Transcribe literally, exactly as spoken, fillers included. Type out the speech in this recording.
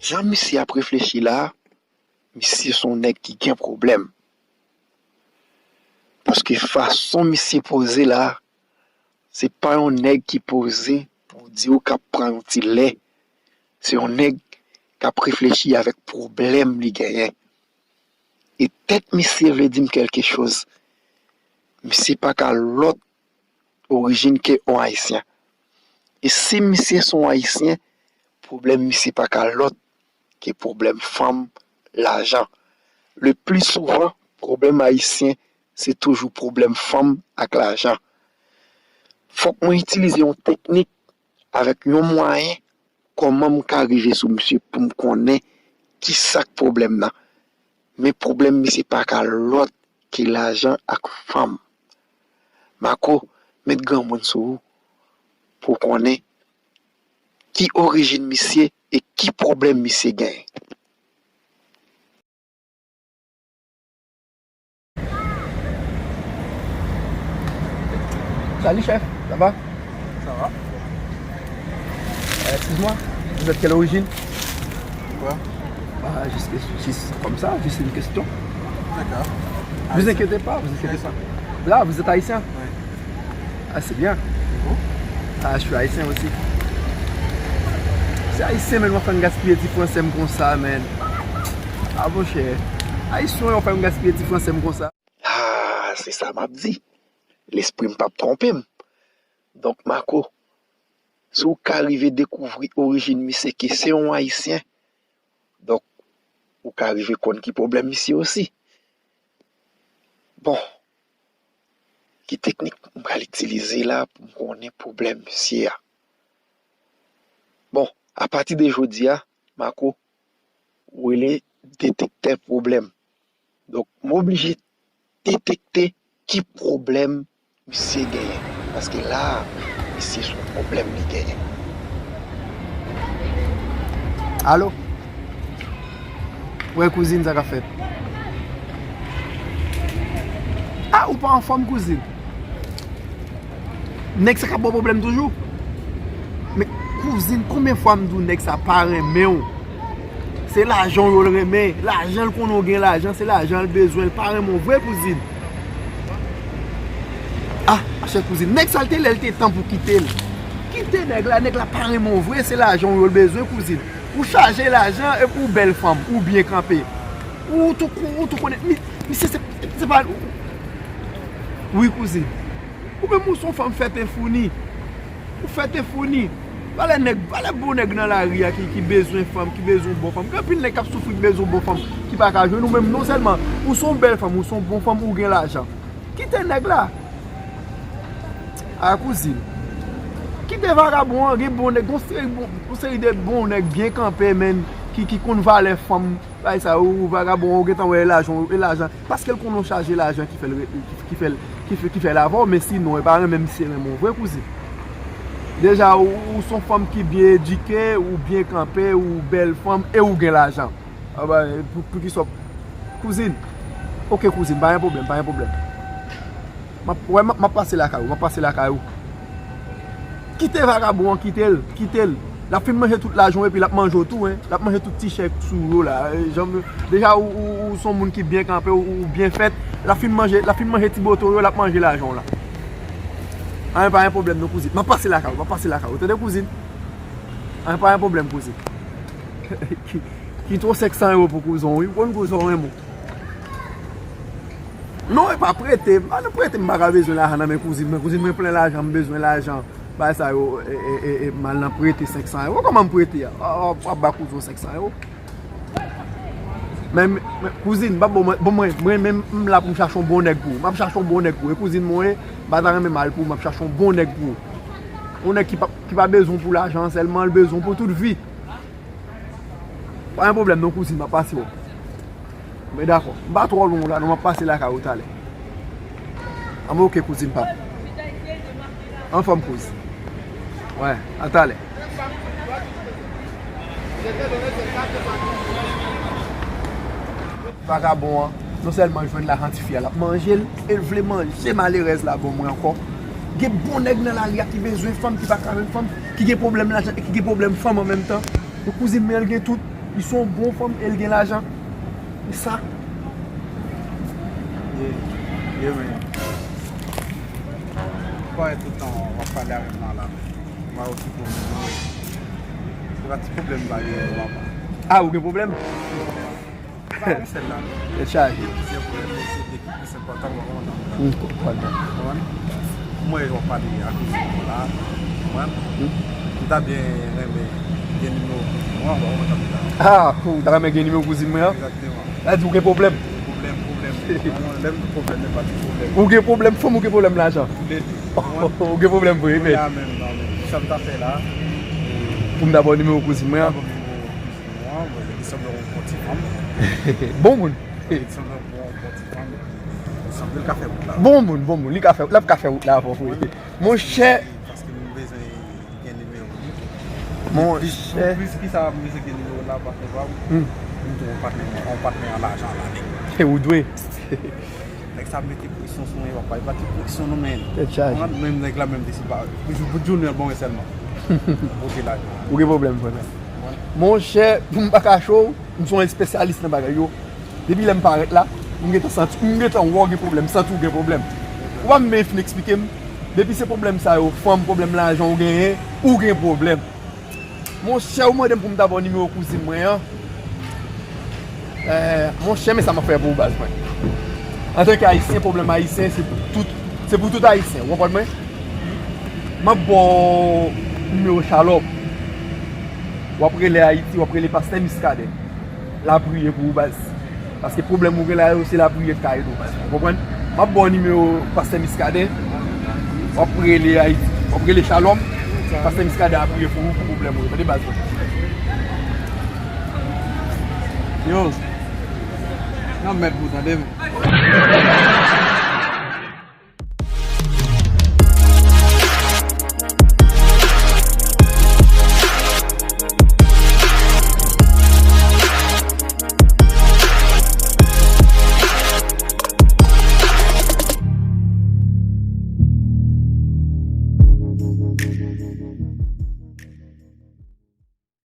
Jan misye ap reflechi la, misye se yon nèg ki gen pwoblèm. Paske fason misye poze la, se pa yon nèg ki poze pou di w k ap pran yon ti lè. Se yon nèg k ap reflechi avèk pwoblèm li genyen. E tèt misye vle di m kèlke choz. Misye pa ka lòt orijin ke yon Ayisyen. E si misye se yon Ayisyen, pwoblèm misye pa ka lòt ke pwoblèm fanm, lajan. Le pli souvan, pwoblèm Ayisyen, se toujou pwoblèm fanm ak lajan. Fòk mwen itilize yon teknik avèk yon mwayen, kòman m ka rive sou misye pou m konnen ki sa k pwoblèm nan. Men pwoblèm misye pa ka lòt ke lajan ak fanm. Mako, met granmoun sou ou pou w konnen ki orijin misye e ki pwoblèm misye genyen. Salut chef, ça va? Ça va. Euh, excuse-moi, vous êtes quelle origine? Pourquoi? Bah, juste, juste comme ça, juste une question. D'accord. Vous inquiétez pas, vous inquiétez pas. Là, vous êtes haïtien? Oui. Ah, c'est bien. Et vous? Ah, je suis haïtien aussi. Se ayisyen, men w ap fè m gaspiye ti franse m konsa, men. Ah, monchè. Ayisyen, w ap fè m gaspiye ti franse m konsa. Ah, se sa m ap di. Lespri m p ap twonpe m. Donk, Mako, si w ka rive dekouvri orijin misye ke se yon Ayisyen, donk, ou ka rive konn ki pwoblèm misye osi. Bon, ki teknik m pral itilize la pou m konnen pwoblèm misye a? Bon, apati de jodi a, Mako, ou rele detektè pwoblèm. Donk, m oblije detekte ki pwoblèm misye genyen. Paske la a, misye se yon pwoblèm li genyen. Alo? Wè, kouzin, sa k ap fèt? Ah, ou pa anfòm, kouzin? Nèg sa k ap ba w pwoblèm toujou? Men, kouzin, konbyen fwa m di w nèg sa pa renmen w? Se lajan w yo l renmen. Lajan l konnen w gen lajan, se lajan l bezwen, l pa renmen w vre, kouzin. Ah, monchè, kouzin, nèg sa l te lè l te tan pou kite l. Kite nèg la, nèg la pa renmen w vre, se lajan w yo l bezwen, kouzin. Ou chaje lajan epi ou bèl fanm, ou byen kanpe. Ou tou, ou tou konnen, mi, misye se, se pa, wi, kouzin. Ou menm ou se yon fanm fèt e founi. Ou fèt e founi. Valè nèg, valè bon nèg nan lari a ki, ki bezwen fanm, ki bezwen bon fanm. Gen anpil nèg k ap soufri, ki bezwen bon fanm, ki pa ka jwenn. Ou menm, non sèlman ou se yon bèl fanm, ou se yon bon fanm, ou gen lajan. Kite nèg la. A, kouzin. Kite vagabon an, gen bon nèg, gon seri bon, gon seri de bon nèg byen kanpe, men, ki, ki konn valè fanm. Bagay sa yo, vagabon, ou gentan wè e lajan, e lajan. Paske l konnen w chaje lajan ki fè l re-, ki, ki fè l, ki fè, ki fè l avè w, men sinon, e pa renmen misye renmen w vre, kouzin. Deja, ou, ou se yon fanm ki byen edike, ou byen kanpe, ou bèl fanm, e ou gen lajan. A ba, pou, pou ki sòp, kouzin, Ok, kouzin, pa gen pwoblèm, pa gen pwoblèm. M ap, wè, m ap, m ap pase lakay ou, m ap pase lakay ou. Kite vagabon an, kite l, kite l. L ap fin manje tout lajan w epi l ap manje w tou, en. L ap manje tout ti chèk sou yo la. E, jan m, deja, ou, ou, ou se yon moun ki byen kanpe, ou, ou byen fèt. L ap fin manje, l ap fin manje ti boto yo, l ap manje lajan w la. Anyen, pa gen pwoblèm non, kouzin. M ap pase lakay ou, m ap pase lakay ou. Tande, kouzin? Anyen, pa gen pwoblèm, kouzin. Ki, ki twò senk san ewo pou kouzon w, wi. Ou konn kouzon w renmen w. Non, e pa prete. M pa nan prete, m pa ka bezwen lajan nan men kouzin mwen. Kouzin mwen plen lajan, m bezwen lajan. Bagay sa yo, e, e, e, e, m al nan prete senk san ewo. Kòman m prete a? A, a, w ap ba kouzin w senk san ewo? Men, men, kouzin, m p ap bon, mwen, bon, mwen, mwen menm, m la pou m chache yon bon nèg pou ou. M ap chache yon bon nèg pou ou. E kouzin mwen ye, m pa ta renmen mal pou ou, m ap chache yon bon nèg pou ou. Yon nèg ki pa, ki pa bezwen w pou lajan sèlman, l bezwen w pou tout vi. Pa gen pwoblèm non, kouzin, m ap pase w. Men dakò. M pa twò lwen w la non, m ap pase lakay ou talè. Anben, ok, kouzin pa m. Anfòm, kouz. Wè, a talè. Vagabon an, non sèlman l jwenn lajan tifi a, l ap manje l, e l vle manje malerèz la ban mwen ankò. Gen bon nèg nan lari a ki bezwen fanm, ki pa ka jwenn fanm, ki gen pwoblèm lajan e ki gen pwoblèm fanm an menm tan. E kouzin mwen an, l gen tout. Li se yon bon fanm e l gen lajan. E sa. Ye, ye, men. Ou pa wè tout tan w ap pale avè m nan la. M pa okipe w menm non. Se pa ti pwoblèm m pa genyen non, papa. Ah, ou gen pwoblèm? Pa yon sèl la non. Tèt chaje. Gen plizyè pwoblèm, men se de ki plis enpòtan, mwen kontan. M konprann. Konprann? Mwen, w ap pale ak kouzin mwen la. Konprann? M ta byen renmen gen nimewo kouzin mwen, w ap konprann sa m di la. Ah, ou ta renmen gen nimewo kouzin mwen an? Egzakteman. Sa di ou gen pwoblèm? Pwoblèm, pwoblèm. Lè m di pwoblèm, men pa ti pwoblèm. Ou gen pwoblèm fanm, ou gen pwoblèm lajan? Tou le de. Ou gen pwoblèm vre, men. Kounya menm, non, men. Sa m ta fè la? Pou m ta ba w nimewo kouzin mwen an? Mwen, mwen, li sanble yon bon ti fanm. Bon moun. Li sanble yon bon, bon ti fanm. Li sanble l ka fè wout la. Bon moun, bon moun. Li ka fè, l ap ka fè wout la avè w, wi. Monchè. Paske m bezwen gen nimewo li. Monchè. Plis ki sa, m bezwen gen nimewo l la, paske pa m. M tou yon patnè, yon patnè an lajan la, nèg. E ou dwe. Nèg sa mete presyon sou mwen, papa. E pa ti presyon non, men. Tèt chaje. Menm nèg la, menm desi pa. Pou jou, pou Junior bon sèlman. Pote lajan. Ou gen pwoblèm, frè. Monchè, pou m pa kache w, m se yon espesyalis nan bagay yo. Depi lè m parèt la, m gentan santi, m gentan wè w gen pwoblèm, m santi w gen pwoblèm. Ou pa menm fin eksplike m. Depi se pwoblèm sa yo, fanm, pwoblèm lajan ou genyen, ou gen pwoblèm. Monchè, ou mande m pou m ta ba w nimewo kouzin mwen an. Eh, monchè, men sa m ap fè pou ou, baz mwen. Antanke Ayisyen, pwoblèm Ayisyen, se pou tout, se pou tout Ayisyen. Ou konprann mwen? M ap ba w nimewo Shalom. W ap rele Ayiti, w ap rele Pastè Miskaden. L ap priye pou ou, baz. Paske pwoblèm ou gen la yo, se lapriyè k ka ede w, baz. Ou konprann? M ap ba w nimewo Pastè Miskaden. W ap rele Ayiti. W ap rele Shalom. Pastè Miskaden ap priye pou ou, pou pwoblèm ou yo. Tande, baz mwen. Yo. Nan mèd pou tande, men.